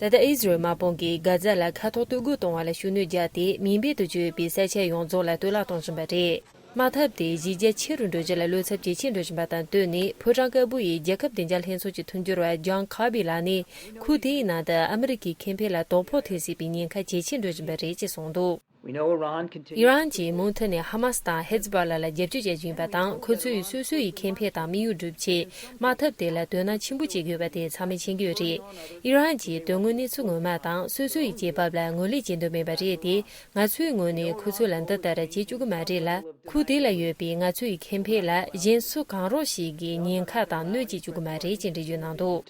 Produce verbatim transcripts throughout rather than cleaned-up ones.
ད་ལྟ་ཨི་ཟི་རལ་དམག་དཔུང་གིས་གྷ་ཛ་ལ་མཁའ་ཐོག་སྡོད་དགོས་གཏོང་བ་ལ་ཤུགས་སྣོན་བརྒྱབ་སྟེ། མུན་པའི་དུ་གྱུར་ཡོད་པའི་ས་ཆ་ཡོངས་རྫོགས་ལ་གཏོར་བརླག་གཏོང་བཞིན་པ་རེད། དམག་འཐབ་དེ་གཞི་རྒྱ་ཆེ་རུ་འགྲོ་རྒྱུ་ལ་བློ་འཚབ་ཇེ་ཆེར་འགྲོ་བཞིན་པ་དང་བསྟུན་ནས། ཕོ་བྲང་དཀར་པོ་ཡི་རྒྱལ་ཁབ་བདེ་འཇགས་ལྷན་ཚོགས་ཀྱི་མཐུན་འགྱུར་བ་ཇོན་ཁར་བྷི་ལགས་ནས། ཁུལ་དེའི་ནང་དུ་ཨ་མི་རི་ཀའི་ཁེ་ཕན་ལ་དོ་ཕོག་ཐེབས་སྲིད་པའི་ཉེན་ཁ་ཇེ་ཆེར་འགྲོ་བཞིན་པ་རེད་ཅེས་གསུངས་འདུག་ཨི་རན་གྱིས་མུ་མཐུད་ནས་ཧ་མ་སི་དང་ཧེ་ཛི་བྷོ་ལ་ལ་རྒྱབ་སྐྱོར་བྱེད་བཞིན་པ་དང་། ཁོ་ཚོས་སོ་སོ་ཡི་ཁེ་ཕན་དང་དམིགས་ཡུལ་སྒྲུབ་ཆེད་དམག་འཐབ་དེ་ལ་དོ་སྣང་ཆེན་པོ་བྱེད་དགོས་པ་དེ་ཚང་མས་མཁྱེན་གྱི་ཡོད་རེད། ཨི་རན་གྱིས་དོན་དངོས་གནས་ཚུལ་ངོ་མ་དང་སོ་སོ་ཡི་རྒྱལ་བབ་ལ་ངོས་ལེན་བྱེད་འདོད་མེད་པ་རེད་དེ། ང་ཚོའི་ངོས་ནས་ཁོ་ཚོ་ལ་འདི་ལྟར་བྱེད་བཅུག་གི་མ་རེད་ལ། ཁུལ་དེ་ལ་ཡོད་པའི་ང་ཚོ་ཡི་ཁེ་ཕན་ལ་གཞན་སུ་གང་རུང་ཞིག་གིས་ཉེན་ཁ་དང་གནོད་བྱེད་བཅུག་གི་མ་རེད་ཅེས་འགྲེལ་བརྗོད་གནང་འདུག་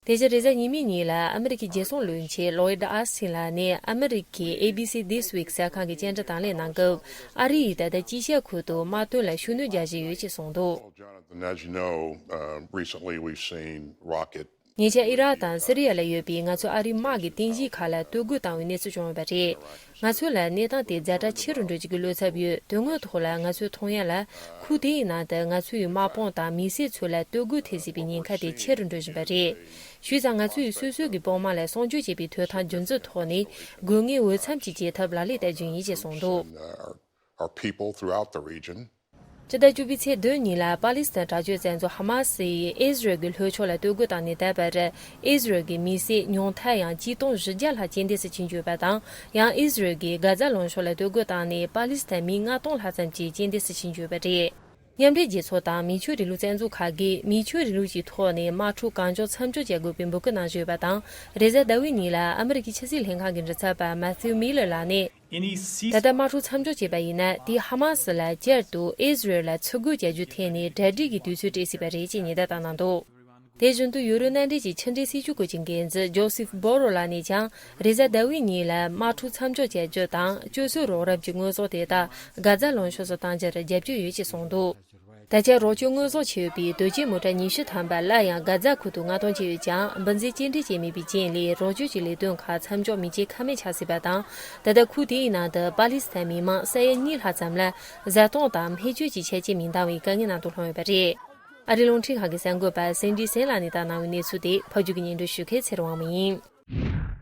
དེ་བཞིན་རེས་གཟའ་ཉི་མའི་ཉིན་ལ་ཨ་མི་རི་ཀའི་རྒྱལ་སྲུང་བློན་ཆེན་ལོའིད་ཨ་སིན་ལགས་ནས། ཨ་མི་རི་ཀའི་ཨེ་བི་སི་This Week གསར་ཁང་གི་བཅར་འདྲི་དང་ལེན་གནང་སྐབས། ཨ་རི་ཡིས་ད་ལྟ་དཀྱིལ་ཤར་ཁུལ་དུ་དམག་དོན་ལ་ཤུགས་སྣོན་རྒྱག་བཞིན་ཡོད་ཅེས་གསུངས་འདུག Jonathan, as you know, uh, recently we've seen rocket ཉེ་ཆར་ཨི་རག་དང་སི་རི་ཡ་ལ་ཡོད་པའི་ང་ཚོའི་ཨ་རིའི་དམག་གི་རྟེན་གཞིའི་ཁག་ལ་གཏོར་རྒོལ་བཏང་བའི་གནས་ཚུལ་བྱུང་ཡོད་པ་རེད། ང་ཚོ་ལ་གནས་སྟངས་དེ་ཛ་དྲག་ཆེ་རུ་འགྲོ་བཅུག་གི་བློ་འཚབ་ཡོད། དོན་དངོས་ཐོག་ལ་ང་ཚོའི་མཐོང་ཡ་ལ། ཁུལ་དེའི་ནང་དུ་ང་ཚོའི་དམག་དཔུང་དང་མི་སེར་ཚོ་ལ་གཏོར་རྒོལ་ཐེབས་སྲིད་པའི་ཉེན་ཁ་དེ་ཆེ་རུ་འགྲོ་བཞིན་པ་རེད། བྱས་ཙང་ང་ཚོས་སོ་སོ་གི་དཔུང་དམག་ལ་སྲུང་སྐྱོབ་བྱེད་པའི་ཐོབ་ཐང་རྒྱུན་འཛིན་ཐོག་ནས། དགོས་ངེས་འོས་འཚམ་གྱི་བྱེད་ཐབས་ལག་ལེན་བསྟར་རྒྱུ་ཡིན་ཞེས་གསུངས་འདུག And, uh, our, our people throughout the region. སྤྱི་ཟླ་བཅུ་པའི་ཚེས་བདུན་ཉིན་ལ་པ་ལི་སི་ཐན་དྲག་སྤྱོད་བཙན་རྫོང་ཧ་མ་སི་ཡིས་ཨི་ཟི་རལ་གྱི་ལྷོ་ཕྱོགས་ལ་གཏོར་རྒོལ་བཏང་ནས་ད་བར། ཨི་ཟི་རལ་གྱི་མི་སེར་ཉུང་མཐར་ཡང་ཆིག་སྟོང་བཞི་བརྒྱ་ལྷག་རྐྱེན་འདས་སུ་ཕྱིན་ཡོད་པ་དང་། ཡང་ཨི་ཟི་རལ་གྱིས་གྷ་ཛ་ལུང་ཕྱོགས་ལ་གཏོར་རྒོལ་བཏང་ནས་པ་ལི་སི་ཐན་མི་ལྔ་སྟོང་ལྷག་ཙམ་གྱིས་རྐྱེན་འདས་སུ་ཕྱིན་ཡོད་པ་རེད། མཉམ་འབྲེལ་རྒྱལ་ཚོགས་དང་མི་ཆོས་རིང་ལུགས་བཙན་རྫོང་ཁག་གིས་མི་ཆོས་རིང་ལུགས་ཀྱི་ཐོག་ནས་དམག་འཁྲུག་གང་མགྱོགས་མཚམས་འཇོག་བྱ་དགོས་པའི་འབོད་སྐུལ་གནང་བཞིན་ཡོད་པ་དང་། རེས་གཟའ་ཟླ་བའི་ཉིན་ལ་ཨ་མི་རི་ཀའི་ཕྱི་སྲིད་ལྷན་ཁང་གི་མགྲིན་ཚབ་པ་མ་ཐིའུ་མི་ལར་ལགས་ནས། ད་ལྟ་དམག་འཁྲུག་མཚམས་འཇོག་བྱས་པ་ཡིན་ན། དེས་ཧ་མ་སི་ལ་བསྐྱར་དུ་ཨི་ཟི་རལ་ལ་ཚུར་རྒོལ་བྱ་རྒྱུའི་ཐད་ནས་གྲ་སྒྲིག་གི་དུས་ཚོད་སྤྲད་སྲིད་པ་རེད་ཅེས་ཉེན་བརྡ་བཏང་གནང་འདུག་དེ་བཞིན་དུ་ཡུ་རོབ་མནའ་འབྲེལ་གྱི་ཕྱི་འབྲེལ་སྲིད་ཇུས་སྐོར་གྱི་འགན་འཛིན་ཇོ་སེབ་བྷོ་རོ་ལགས་ནས་ཀྱང་། རེས་གཟའ་ཟླ་བའི་ཉིན་ལ་དམག་འཁྲུག་མཚམས་འཇོག་བྱ་རྒྱུ་དང་། སྤྱོད་གསོལ་རོགས་རམ་གྱི་དངོས་ཟོག་དེ་དག་གྷ་ཛ་ལུང་ཕྱོགས་སུ་གཏང་རྒྱུར་རྒྱབ་སྐྱོར་ཡོད་ཅེས་གསུངས་འདུག་ད་ཆ་རོགས་སྐྱོར་དངོས་ཟོག་ཆེ་བའི་དོས་སྐྱེལ་མོ་ཊ་ཉི་ཤུ་ཐམ་པ་སླར་ཡང་གྷ་ཛ་ཁུལ་དུ་མངགས་གཏོང་བྱས་ཡོད་ཀྱང་། འབུ་འཛིན་སྐྱེལ་འདྲེན་བྱས་མེད་པའི་རྐྱེན་ལས། རོགས་སྐྱོར་གྱི་ལས་དོན་ཁག་མཚམས་འཇོག་མི་བྱེད་ཁ་མེད་ཆགས་སྲིད་པ་དང་། ད་ལྟ་ཁུལ་དེའི་ནང་དུ་པ་ལི་སི་ཐན་མི་མང་ས་ཡ་གཉིས་ལྷག་ཙམ་ལ་བཟའ་བཏུང་དང་སྨན་བཅོས་ཀྱི་ཆ་རྐྱེན་མི་འདང་བའི་དཀའ་ངལ་ནང་དུ་ལྷུང་ཡོད་པ་རེད། ཨ་རིའི་རླུང་འཕྲིན་ཁང་གི་གསར་འགོད་པ་སེན་ཌི་སེན་ལགས་ནས་བཏང་གནང་བའི་གནས་ཚུལ་དེ་ཕབ་སྒྱུར་གྱིས་སྙན་སྒྲོན་ཞུ་མཁན་ཚེ་རིང་དབང་མོ་ཡིན།